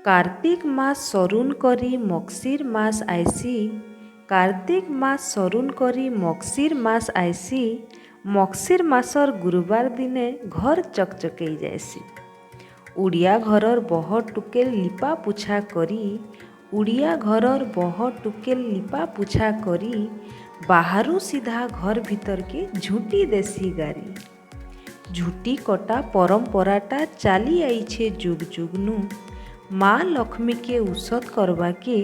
କାର୍ତ୍ତିକ୍ ମାସ୍ ସରୁନ୍ କରି ମଗ୍ଶିର୍ ମାସ୍ ଆଏସି। କାର୍ତ୍ତିକ୍ ମାସ୍ ସରୁନ୍ କରି ମଗ୍ଶିର୍ ମାସ୍ ଆଏସି। ମଗ୍ଶିର୍ ମାସର୍ ଗୁରୁବାର୍ ଦିନେ ଘର୍ ଚକ୍ଚକେଇ ଯାଏସି। ଓଡ଼ିଆ ଘରର୍ ବହ ଟୁକେଲ୍ ଲିପା ପୁଛା କରି, ଓଡ଼ିଆ ଘରର୍ ବହ ଟୁକେଲ୍ ଲିପା ପୁଛା କରି, ବାହାରୁ ସିଧା ଘର୍ ଭିତର୍କେ ଝୁଁଟି ଦେସି ଗାରି। ଝୁଟି କଟା ପରମ୍ପରାଟା ଚାଲି ଆଇଛେ ଯୁଗ୍ ଯୁଗ୍ନୁ। ମା ଲକ୍ଷ୍ମୀକେ ଉସତ୍ କର୍ବାକେ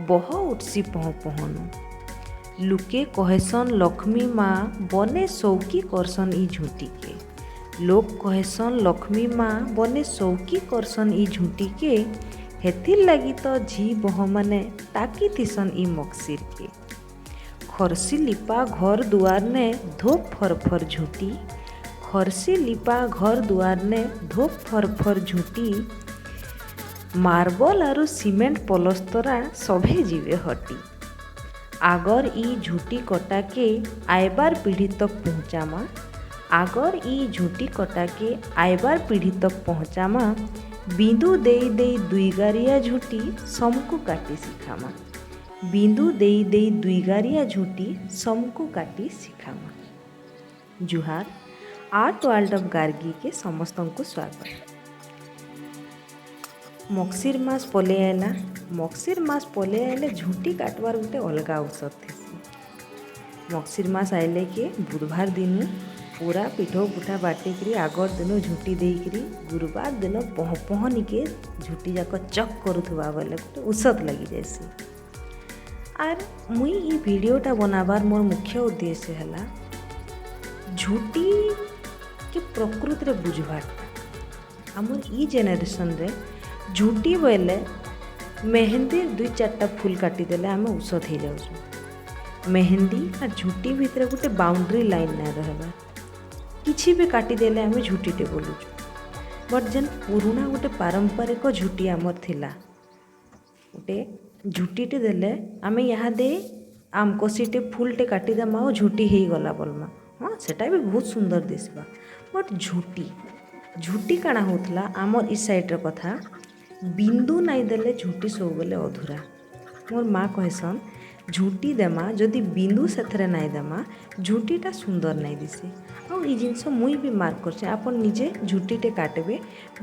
ବହ ଉଠ୍ସି ପହଁ ପହନୁ। ଲୁକେ କହେସନ୍, ଲକ୍ଷ୍ମୀ ମା ବନେ ସଉକି କର୍ସନ୍ ଇ ଝୁଁଟିକେ। ଲୋକ୍ କହେସନ୍, ଲକ୍ଷ୍ମୀ ମା ବନେ ସଉକି କର୍ସନ୍ ଇ ଝୁଁଟିକେ। ହେଥିର୍ ଲାଗି ତ ଝି ବହମାନେ ତାକିଥିସନ୍ ଇ ମଗ୍ଶିର୍କେ। ଖର୍ସି ଲିପା ଘର୍ ଦୁଆର୍ନେ ଧୋପ୍ ଫର୍ ଫର୍ ଝୁଁଟି, ଖର୍ସି ଲିପା ଘର୍ ଦୁଆର୍ନେ ଧୋପ୍ ଫର୍ ଫର୍ ଝୁଁଟି, ମାର୍ବଲ୍ ଆରୁ ସିମେଣ୍ଟ ପଲସ୍ତରା ସଭେ ଯିବେ ହଟି। ଆଗର୍ ଇ ଝୁଟି କଟାକେ ଆଏବାର୍ ପିଢ଼ି ତକ୍ ପହୁଞ୍ଚାମା, ଆଗର୍ ଇ ଝୁଟି କଟାକେ ଆଏବାର୍ ପିଢ଼ି ତକ୍ ପହଞ୍ଚାମା। ବିନ୍ଦୁ ଦେଇ ଦେଇ ଦୁଇଗାରିଆ ଝୁଟି ସମକୁ କାଟି ଶିଖାମା। ବିନ୍ଦୁ ଦେଇ ଦେଇ ଦୁଇଗାରିଆ ଝୁଟି ସମକୁ କାଟି ଶିଖାମା। ଜୁହାର, ଆର୍ଟ ୱାର୍ଲଡ ଅଫ୍ ଗାର୍ଗୀକେ ସମସ୍ତଙ୍କୁ ସ୍ୱାଗତ। ମଗ୍ଶିର୍ ମାସ ପଲେଇ ଆଇଲା। ମଗ୍ଶିର୍ ମାସ ପଲେଇ ଆଇଲେ ଝୁଟି କାଟବାର୍ ଗୁଟେ ଅଲଗା ଔଷଧ ଥିସି। ମଗ୍ଶିର୍ ମାସ ଆଇଲେ କେ ବୁଧବାର ଦିନୁ ପୁରା ପିଠଉ ପୁଠା ବାଟିକିରି, ଆଗର୍ ଦିନୁ ଝୁଟି ଦେଇକିରି, ଗୁରୁବାର ଦିନ ପହ ପହନିକେ ଝୁଟି ଯାକ ଚକ୍ କରୁଥିବା ବେଲେ ଗୁଟେ ଔଷଧ ଲାଗିଯାଏସି। ଆର୍ ମୁଇଁ ଇ ଭିଡ଼ିଓଟା ବନାବାର୍ ମୋର୍ ମୁଖ୍ୟ ଉଦ୍ଦେଶ୍ୟ ହେଲା ଝୁଟି କେ ପ୍ରକୃତିରେ ବୁଝବାର୍ଟା। ଆମର୍ ଇ ଜେନେରେସନ୍ରେ ଝୁଟି ବୋଇଲେ ମେହେନ୍ଦୀ ଦୁଇ ଚାରିଟା ଫୁଲ୍ କାଟିଦେଲେ ଆମେ ଔଷଧ ହେଇଯାଉଛୁ। ମେହେନ୍ଦୀ ଆର୍ ଝୁଟି ଭିତରେ ଗୋଟେ ବାଉଣ୍ଡ୍ରି ଲାଇନ୍ ନାଇଁ ରହେବା। କିଛି ବି କାଟିଦେଲେ ଆମେ ଝୁଟିଟେ ବୋଲୁଛୁ। ବଟ୍ ଯେନ୍ ପୁରୁଣା ଗୋଟେ ପାରମ୍ପରିକ ଝୁଟି ଆମର୍ ଥିଲା, ଗୋଟେ ଝୁଟିଟେ ଦେଲେ ଆମେ ଇହାଦେ ଆମକସିଟେ ଫୁଲ୍ଟେ କାଟିଦେମା ଆଉ ଝୁଟି ହେଇଗଲା ବଲ୍ମା। ହଁ, ସେଟା ବି ବହୁତ ସୁନ୍ଦର ଦିଶ୍ବା। ବଟ୍ ଝୁଟି କାଣା ହଉଥିଲା, ଆମର୍ ଇ ସାଇଡ଼୍ର କଥା, ବିନ୍ଦୁ ନାଇଁ ଦେଲେ ଝୁଟି ସବୁବେଲେ ଅଧୁରା। ମୋର୍ ମା କହେସନ୍, ଝୁଟି ଦେମା ଯଦି ବିନ୍ଦୁ ସେଥିରେ ନାଇଁ ଦେମା, ଝୁଟିଟା ସୁନ୍ଦର ନାଇଁ ଦିଶେ। ଆଉ ଇ ଜିନିଷ ମୁଇଁ ବି ମାର୍କ କରିଛେଁ। ଆପଣ ନିଜେ ଝୁଟିଟେ କାଟବେ,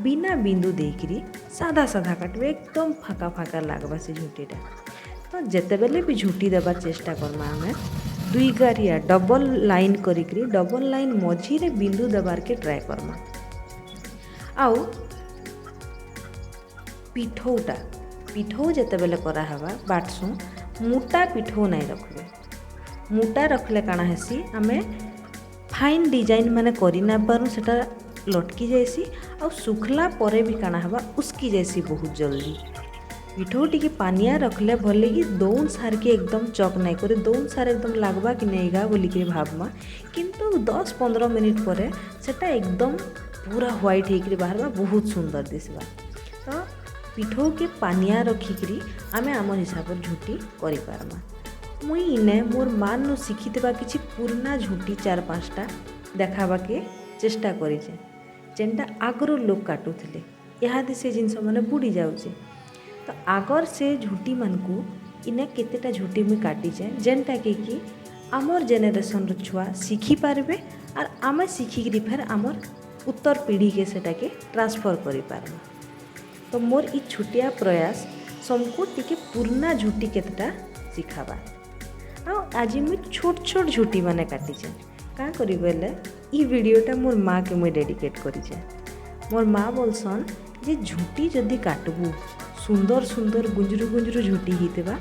ବିନା ବିନ୍ଦୁ ଦେଇକିରି ସାଧା ସାଧା କାଟବେ, ଏକଦମ୍ ଫାଙ୍କା ଫାଙ୍କା ଲାଗ୍ବା ସେ ଝୁଟିଟା। ତ ଯେତେବେଲେ ବି ଝୁଟି ଦେବାର୍ ଚେଷ୍ଟା କର୍ମା, ଆମେ ଦୁଇ ଗାରିଆ ଡବଲ୍ ଲାଇନ୍ କରିକିରି ଡବଲ୍ ଲାଇନ୍ ମଝିରେ ବିନ୍ଦୁ ଦେବାର୍କେ ଟ୍ରାଏ କର୍ମା। ଆଉ ପିଠଉଟା, ପିଠଉ ଯେତେବେଲେ କରାହେବା, ବାଟ୍ସୁଁ, ମୋଟା ପିଠଉ ନାଇଁ ରଖ୍ବେ। ମୋଟା ରଖ୍ଲେ କାଣା ହେସି, ଆମେ ଫାଇନ୍ ଡିଜାଇନ୍ ମାନେ କରି ନାଇଁ ପାରୁ, ସେଟା ଲଟକି ଯାଏସି। ଆଉ ଶୁଖ୍ଲା ପରେ ବି କାଣା ହେବା, ଉସ୍କି ଯାଏସି ବହୁତ ଜଲ୍ଦି। ପିଠଉ ଟିକେ ପାନିଆ ରଖ୍ଲେ ଭଲକି ଦଉନ୍ ସାର୍କେ ଏକଦମ୍ ଚକ୍ ନାଇଁ କରେ। ଦଉନ୍ ସାର୍ ଏକଦମ୍ ଲାଗ୍ବା କି ନାଇଁ ଗା ବୋଲିକିରି ଭାବ୍ମା, କିନ୍ତୁ 10-15 ମିନିଟ୍ ପରେ ସେଟା ଏକଦମ୍ ପୁରା ହ୍ୱାଇଟ୍ ହେଇକିରି ବାହାରବା, ବହୁତ ସୁନ୍ଦର ଦିଶ୍ବା। ତ ପିଠଉକେ ପାନିଆ ରଖିକିରି ଆମେ ଆମର୍ ହିସାବରେ ଝୁଟି କରିପାର୍ମା। ମୁଇଁ ଇନେ ମୋର୍ ମାର୍ନୁ ଶିଖିଥିବା କିଛି ପୁରୁଣା ଝୁଟି ଚାର୍ ପାଞ୍ଚଟା ଦେଖାବାକେ ଚେଷ୍ଟା କରିଛେଁ, ଯେନ୍ଟା ଆଗରୁ ଲୋକ୍ କାଟୁଥିଲେ। ଇହାଦେ ସେ ଜିନିଷ ମାନେ ବୁଡ଼ି ଯାଉଛେ। ତ ଆଗର୍ ସେ ଝୁଟିମାନଙ୍କୁ ଇନେ କେତେଟା ଝୁଟି ମୁଇଁ କାଟିଛେଁ, ଯେନ୍ଟାକେ କି ଆମର୍ ଜେନେରେସନ୍ର ଛୁଆ ଶିଖିପାରବେ ଆର୍ ଆମେ ଶିଖିକିରି ଫେର୍ ଆମର୍ ଉତ୍ତର ପିଢ଼ିକେ ସେଟାକେ ଟ୍ରାନ୍ସଫର୍ କରିପାର୍ମା। ତ ମୋର୍ ଇ ଛୋଟିଆ ପ୍ରୟାସ ସମକୁ ଟିକେ ପୁରୁଣା ଝୁଟି କେତେଟା ଶିଖାବା। ଆଉ ଆଜି ମୁଇଁ ଛୋଟ୍ ଛୋଟ୍ ଝୁଟି ମାନେ କାଟିଛେଁ। କାଁ କରି ବେଲେ ଇ ଭିଡ଼ିଓଟା ମୋର୍ ମା'କେ ମୁଇଁ ଡେଡିକେଟ୍ କରିଛେଁ। ମୋର୍ ମା ବୋଲସନ୍ ଯେ ଝୁଟି ଯଦି କାଟବୁ, ସୁନ୍ଦର ସୁନ୍ଦର ଗୁଞ୍ଜରୁ ଗୁଞ୍ଜରୁ ଝୁଟି ହେଇଥିବା,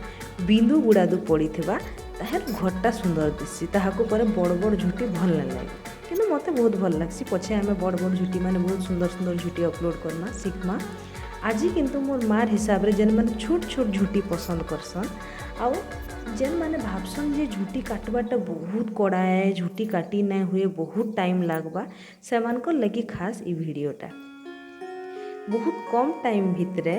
ବିନ୍ଦୁ ଗୁଡ଼ାଦୁ ପଡ଼ିଥିବା, ତାହେଲେ ଘରଟା ସୁନ୍ଦର ଦିଶସି। ତାହାକୁ ପରେ ବଡ଼ ବଡ଼ ଝୁଟି ଭଲ୍ ନାଇଁ ଲାଗେ। କିନ୍ତୁ ମୋତେ ବହୁତ ଭଲ୍ ଲାଗ୍ସି। ପଛେ ଆମେ ବଡ଼ ବଡ଼ ଝୁଟି ମାନେ ବହୁତ ସୁନ୍ଦର ସୁନ୍ଦର ଝୁଟି ଅପଲୋଡ଼ କର୍ମା, ଶିଖ୍ମା। ଆଜି କିନ୍ତୁ ମୋର୍ ମାର୍ ହିସାବରେ ଯେନ୍ମାନେ ଛୋଟ୍ ଛୋଟ୍ ଝୁଟି ପସନ୍ଦ କରସନ୍ ଆଉ ଯେନ୍ମାନେ ଭାବସନ୍ ଯେ ଝୁଟି କାଟବାରଟା ବହୁତ କଡ଼ା ଏ, ଝୁଟି କାଟି ନାଇଁ ହୁଏ, ବହୁତ ଟାଇମ୍ ଲାଗ୍ବା, ସେମାନଙ୍କର୍ ଲାଗି ଖାସ୍ ଇ ଭିଡ଼ିଓଟା। ବହୁତ କମ୍ ଟାଇମ୍ ଭିତରେ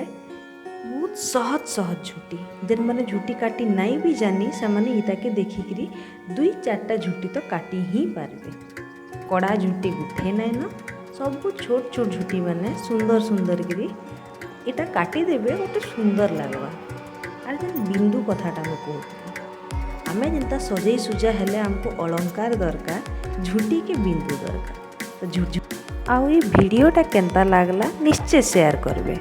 ବହୁତ ସହଜ ସହଜ ଝୁଟି, ଯେନ୍ମାନେ ଝୁଟି କାଟି ନାଇଁ ବି ଜାନି, ସେମାନେ ଇଟାକେ ଦେଖିକିରି ଦୁଇ ଚାରିଟା ଝୁଟି ତ କାଟି ହିଁ ପାରବେ। କଡ଼ା ଝୁଟି ଗୁଠେ ନାଇଁନ, ସବୁ ଛୋଟ୍ ଛୋଟ୍ ଝୁଟି ମାନେ ସୁନ୍ଦର ସୁନ୍ଦର କିରି। ଏଇଟା କାଟିଦେବେ, ଗୋଟେ ସୁନ୍ଦର ଲାଗ୍ବା। ଆର୍ ଯେନ୍ ବିନ୍ଦୁ କଥାଟା ମୁଁ କହୁଥିଲି, ଆମେ ଯେନ୍ତା ସଜେଇ ସୁଜା ହେଲେ ଆମକୁ ଅଳଙ୍କାର ଦରକାର, ଝୁଟିକେ ବିନ୍ଦୁ ଦରକାର। ତ ଆଉ ଏଇ ଭିଡ଼ିଓଟା କେନ୍ତା ଲାଗଲା, ନିଶ୍ଚୟ ସେୟାର କରିବେ।